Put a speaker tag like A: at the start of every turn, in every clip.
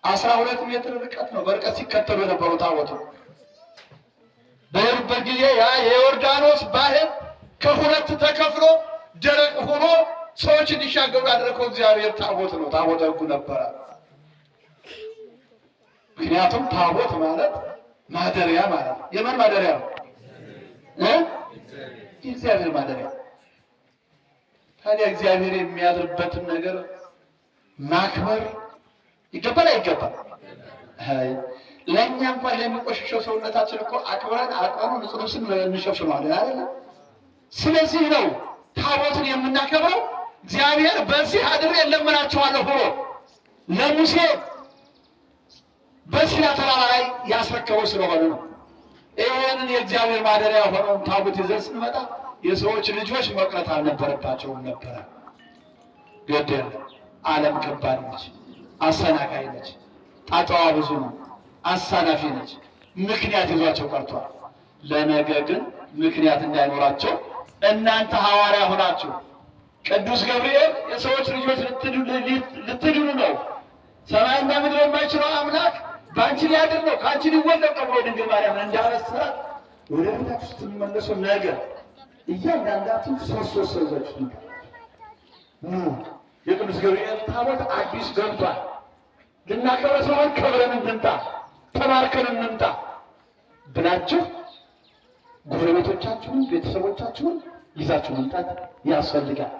A: 12 ሜትር ርቀት ነው። በርቀት ሲከተሉ የነበሩ ታቦቱ በሄዱበት ጊዜ ያ የዮርዳኖስ ባህር ከሁለት ተከፍሎ ደረቅ ሆኖ ሰዎች እንዲሻገሩ ያደረገው እግዚአብሔር ታቦት ነው። ታቦተ ሕጉ ነበረ። ምክንያቱም ታቦት ማለት ማደሪያ ማለት ነው። የማን ማደሪያ ነው? የእግዚአብሔር ማደሪያ። ታዲያ እግዚአብሔር የሚያድርበትን ነገር ማክበር ይገባል አይገባም? ለእኛ እንኳን ለሚቆሽሸው ሰውነታችን እኮ አክብረን አቅበኑ ንጹሕ ልብስን እንሸፍነዋለን አይደለ? ስለዚህ ነው ታቦትን የምናከብረው። እግዚአብሔር በዚህ አድሬ እለምናችኋለሁ ብሎ ለሙሴ በሲና ተራራ ላይ ያስረከበው ስለሆነ ነው። ይህንን የእግዚአብሔር ማደሪያ ሆነውን ታቦት ይዘን ስንመጣ የሰዎች ልጆች መቅረት አልነበረባቸውም ነበረ። ገደል ዓለም ከባድ ነች፣ አሰናካይ ነች፣ ጣጣዋ ብዙ ነው፣ አሳናፊ ነች። ምክንያት ይዟቸው ቀርቷል። ለነገ ግን ምክንያት እንዳይኖራቸው እናንተ ሐዋርያ ሆናችሁ ቅዱስ ገብርኤል የሰዎች ልጆች ልትድኑ ነው፣ ሰማይና ምድር የማይችለው አምላክ በአንቺ ሊያድር ነው፣ ከአንቺ ሊወለድ ነው ብሎ ድንግል ማርያም እንዳበሰራት ወደ ቤታችሁ ስትመለሱ ነገ እያንዳንዳችሁ ሶስት ሶስት ሰው ይዛችሁ ኑ። የቅዱስ ገብርኤል ታቦት አዲስ ገብቷል። ልናከብረ ስለሆን ከብረን እንምጣ፣ ተባርከን እንምጣ ብላችሁ ጎረቤቶቻችሁን፣ ቤተሰቦቻችሁን ይዛችሁ መምጣት ያስፈልጋል።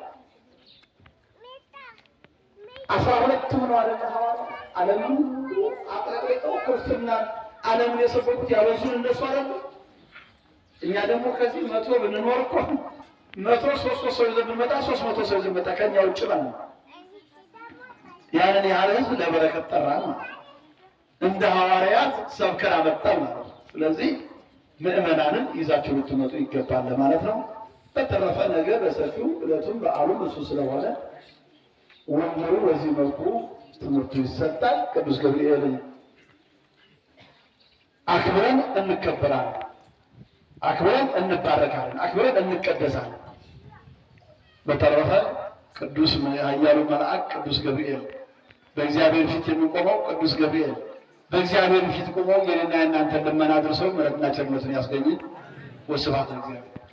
A: 12 ሆነው አይደለ ሐዋርያት ዓለምን ሁሉ አጥለቅልቀው ክርስትናን ዓለምን የሰበኩት ያበዙን እነሱ አይደሉ? እኛ ደግሞ ከዚህ 100 ብንኖር እኮ 100 ሶስት ሶስት ሰው ይዘን ብንመጣ 300 ሰው ይዘን ብንመጣ ከእኛ ውጭ ማለት ነው። ያንን ያህል ህዝብ ለበረከት ጠራ ማለት እንደ ሐዋርያት ሰብከን አመጣን ማለት ነው። ስለዚህ ምዕመናንን ይዛችሁ ልትመጡ ይገባል ለማለት ነው። በተረፈ ነገ በሰፊው ዕለቱም በዓሉም እሱ ስለሆነ ወንጌሉ በዚህ መልኩ ትምህርቱ ይሰጣል። ቅዱስ ገብርኤልን አክብረን እንከበራለን፣ አክብረን እንባረካለን፣ አክብረን እንቀደሳለን። በተረፈ ቅዱስ ኃያሉ መልአክ ቅዱስ ገብርኤል በእግዚአብሔር ፊት የሚቆመው ቅዱስ ገብርኤል በእግዚአብሔር ፊት ቆሞ የኔና የእናንተን ልመና አድርሰው ምሕረትና ቸርነቱን ያስገኝን። ወስብሐት ለእግዚአብሔር።